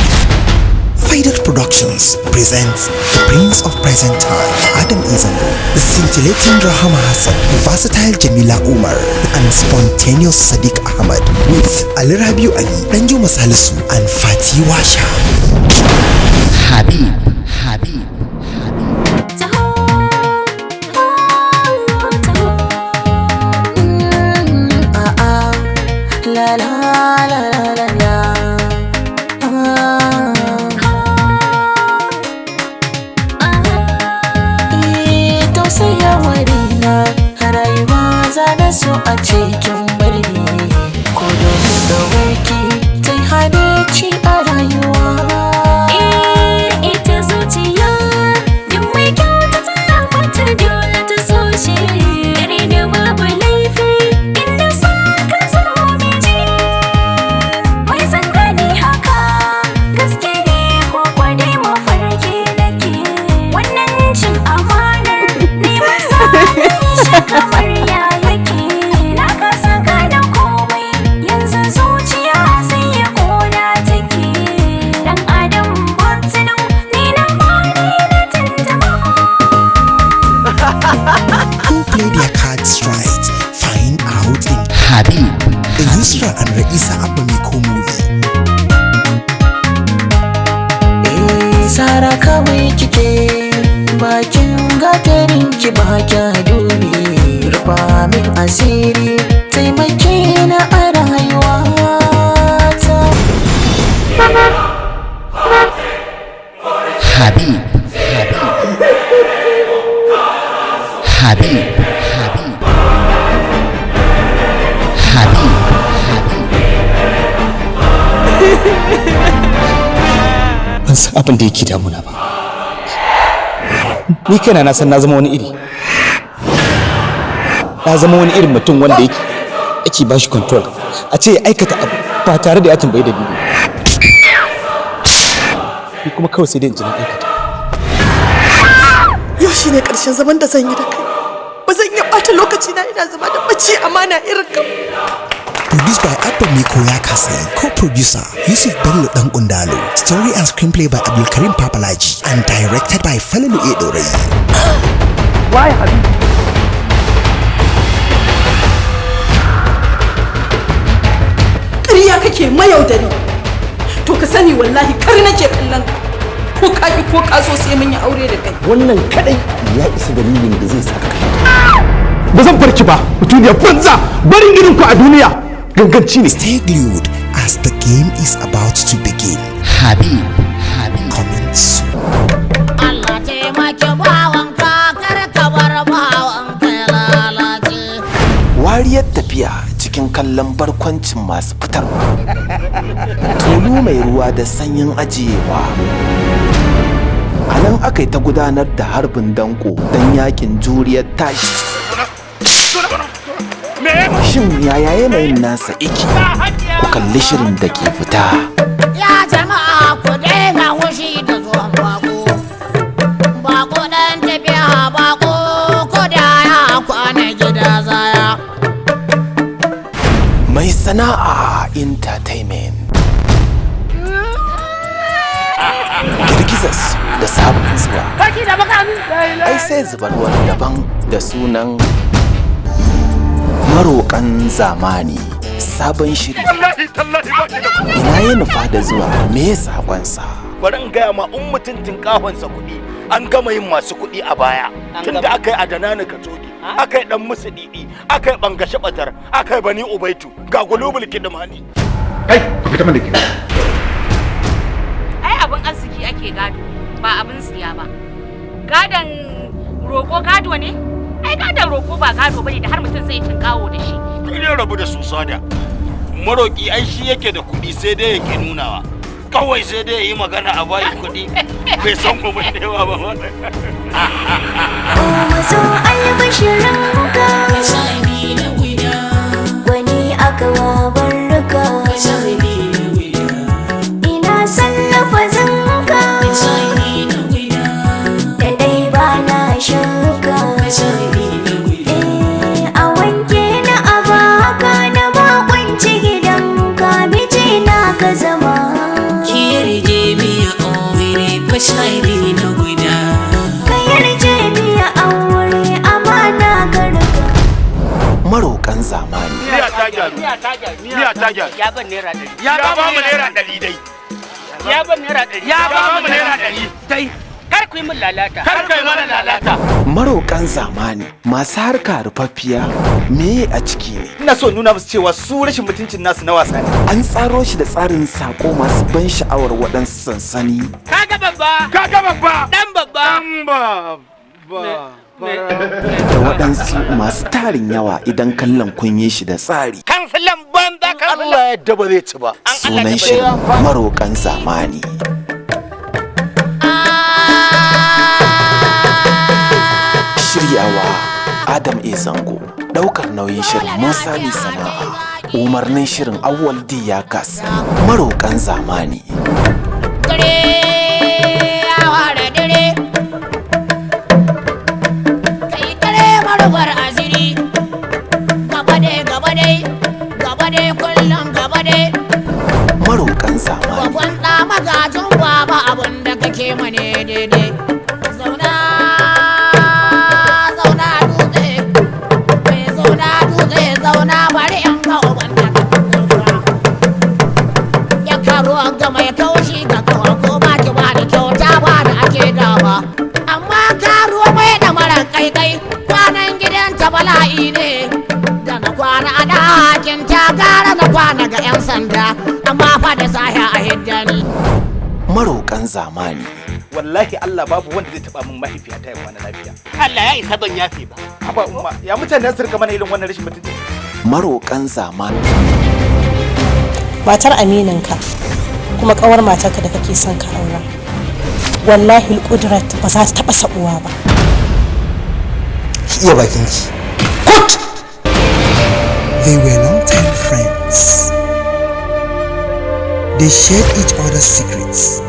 Faded Productions presents the Prince of Present Time, Adam Izango, the scintillating Rahama Hassan, the versatile Jamila Umar, and spontaneous Sadiq Ahmad with Ali Rabiu Ali, Danjuma Salisu, and Fati Washa. Habib, Habib. La la la la la la. Ah. Tausaya wa raina, rayuwa za na so a cikin birni, ko domin ɗawarki ta yi habaici a rayuwa. Ita zuciya duk mai kyautata mata dole ta so shi, dare da babu laifi inda sa ka zama miji mai san gani haka gaske ne ko kwadai mafarki nake wannan cin amanar ne misalin shi kamar ya yake na kasa gane komai yanzu zuciya sai ya kona take dan adam butulu ni na mani na tantama. Who play their cards right? Find out in Habib, the Yusra and Raisa Abamiko movie. Eh, Sara kawai kike bakin gatarin ki ba kya dubi, rufa min asiri, taimake na a rayuwa ta. Habib, Habib, Habib, Habib, Habib. Ban san abin da yake damuna ba. Ni kaina na san na zama wani iri, na zama wani irin mutum wanda yake ake ba shi control a ce ya aikata abu ba tare da ya tambayi dalili. Ni kuma kawai sai dai in ji na aikata. Yau shine ƙarshen zaman da zan yi da kai. Ba zan iya ɓata lokaci na ina zama da mace amana irin ka. Produced by Abba Miko Yakase, co-producer Yusuf Bello Dan Undalo, story and screenplay by Abdulkarim Papalaji, and directed by Falalu Edorai. Why Habib? Ƙarya kake, mayaudari. To ka sani, wallahi kar nake kallon ka. Ko ka ki ko ka so, sai mun yi aure da kai. Wannan kadai ya isa dalilin da zai saka kashe. Ba zan barki ba, mutuniyar banza. Barin irin ku a duniya ganganci ne. Stay glued as the game is about to begin. Habib, Habib. Coming soon. Allah taimaki bawanka, kar ka bar bawanka ya lalace. Wariyar tafiya cikin kallon barkwancin masu fitarwa, tulu mai ruwa da sanyin ajiyewa, a nan aka yi ta gudanar da harbin danko don yakin juriyar tashi. Shin yaya yanayin nasa iki? Ku kalli shirin da ke fita. Ya jama'a, ku daina wushi da zuwan bako. Bako dan tafiya, bako ko da ya kwana gida zaya. Mai Sana'a Entertainment girgizar su da sabon zuwa, ai sai zubar wani daban da sunan Maroƙan Zamani. Sabon shiri, ina ya nufa da zuwa? Me sakonsa? Bari in gaya ma, in mutum tinkahonsa kuɗi, an gama yin masu kuɗi a baya, tunda aka yi Adanani Kacoki. Aka yi dan musu didi, aka yi bangashe batar, aka yi bani ubaitu, ga gulubul kidimani. Kai, ku fita mana da ke. Ai abin arziki ake gado, ba abin siya ba. Gadon roƙo gado ne? Ai gadon roƙo ba gado bane da har mutum zai tinkawo da shi. Kai ne rabu da su sada. Maroki ai shi yake da kuɗi sai dai yake nunawa. Kawai sai dai yi magana a bayi kuɗi bai san kuma yawa ba. Mazo albashirinka, wani aka wa barka, ina sallafa zanka, da dai ba na shakka. A wanke na abaka na bakunci gidanka, mijina ka zama. Ki yarje miya aure fasari na guda. Ka yarje miya aure amana ka riga. Maroƙan zamani. Miya ta gyaru. Miya ta gyaru. Ya ban ₦100. Ya ba mu ₦100 dai. Ya ban ₦100. Ya ba mu ₦100 dai. Kar ku yi min lalata. Kar ku yi mana lalata. Maroƙan zamani masu harka rufaffiya meye a ciki ne. Ina so nuna musu cewa su rashin mutuncin nasu na wasa ne. An tsaro shi da tsarin sako masu ban sha'awar waɗansu sansani. Kaga babba. Kaga babba. Dan babba. Dan babba. Da waɗansu masu tarin yawa idan kallon kun yi shi da tsari. Kansilan banza kansilan. Allah ya yarda ba zai ci ba. Sunan shirin Maroƙan zamani. Shiryawa Adam A. Zango, ɗaukar nauyin shirin Musa Mai Sana'a, umarnin shirin Awwal D. Yakas, Maroƙan zamani. Dare ya ware dare, kai dare marubar asiri, gaba dai gaba dai, gaba dai kullum gaba dai. Maroƙan zamani. Babban ɗa magajin baba abun da kake mane daidai. Zauna zauna dutse, mai zauna dutse zauna bari in ga uban da ya karo ga mai kaushi ga kawa ko ba ki ba da kyauta ba da ake dama. Amma karo mai da mara kaikai kwanan gidanta bala'i ne. Da na kwana a ɗakin ta gara na kwana ga 'yan sanda amma fa da sahi a hiddani. Maroƙan zamani. Wallahi Allah babu wanda zai taba min mahaifiyata ya kwana lafiya. Allah ya isa ban yafe ba. Haba umma, ya mutane su rika mana irin wannan rashin mutunci. Maroƙan zamani. Matar amininka kuma kawar matarka da kake son ka aura. Wallahi kudrat ba za ta taba sabuwa ba. Ki iya bakinki. They were long-time friends. They shared each other's secrets.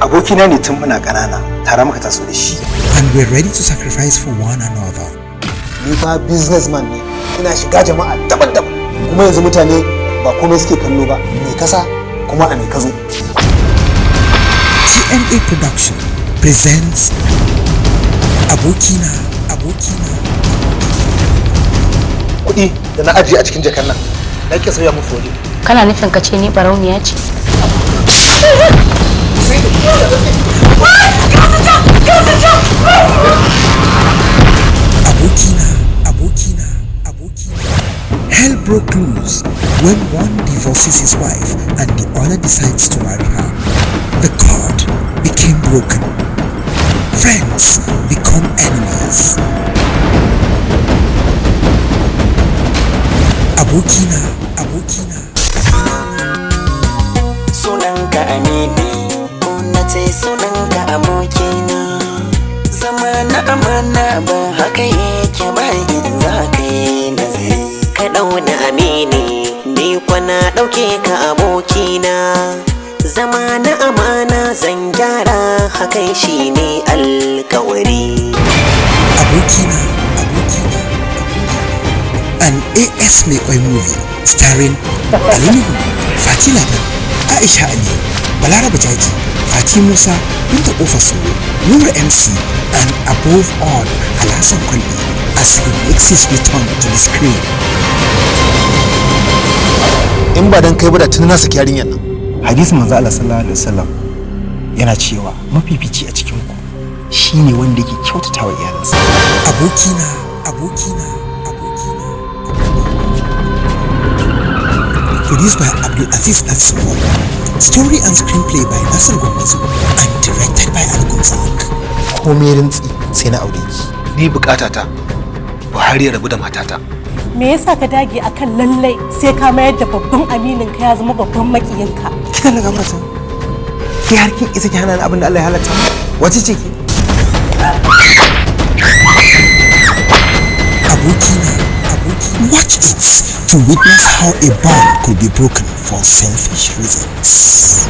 Abokina ne tun muna ƙanana, tare muka taso da shi. And were ready to sacrifice for one another. Ni fa businessman ne, ina shiga jama'a daban-daban. Kuma yanzu mutane ba komai suke kallo ba, me kasa kuma a me kazo. TNA Production presents Abokina, Abokina. Kuɗi da na ajiye a cikin jakar nan, na ke sauya musu waje. Kana nufin ka ce ni barauniya ce? Abokina, Abokina, Abokina. Hell broke loose when one divorces his wife and the other decides to marry her. The cord became broken. Friends become enemies. Abokina, Abokina. Sunanka amini, ko na ce sunanka abokina. Zama na amana ba haka yake ba in za ka yi nazari. Ka ɗauna amini, ni kwana ɗauke ka abokina. Zama na amana zan gyara hakan shine alkawari. Abokina, Abokina. An AS Mai Kwai movie starring Ali Nuhu, Fati Ladan, Aisha Ali, Balaraba Jaji, Fati Musa, Binta Kofa Soro, Nura MC, and above all, Alhassan Kwalli as he makes his return to the screen. In ba dan kai ba da tuni na saki yarinyar nan. Hadisin manzo Allah sallallahu alaihi wasallam yana cewa mafifici a cikin ku shine wanda yake kyautatawa iyalansa. Abokina, Abokina, Abokina. Produced by Abdul Aziz Al. Story and screenplay by Nasir Gwammazo and directed by Ali Gumzak. Komai rintsi sai na aure ki. Ni bukatata Buhari ya rabu da matata. Me yasa ka dage akan lallai sai ka mayar da babban aminin ka ya zama babban makiyinka? Kika na gafarta. Ki har kin isa ki hana ni abin da Allah ya halatta mu? Wace ce ki? Abokina, Abokina. Watch it to witness how a bond could be broken for selfish reasons.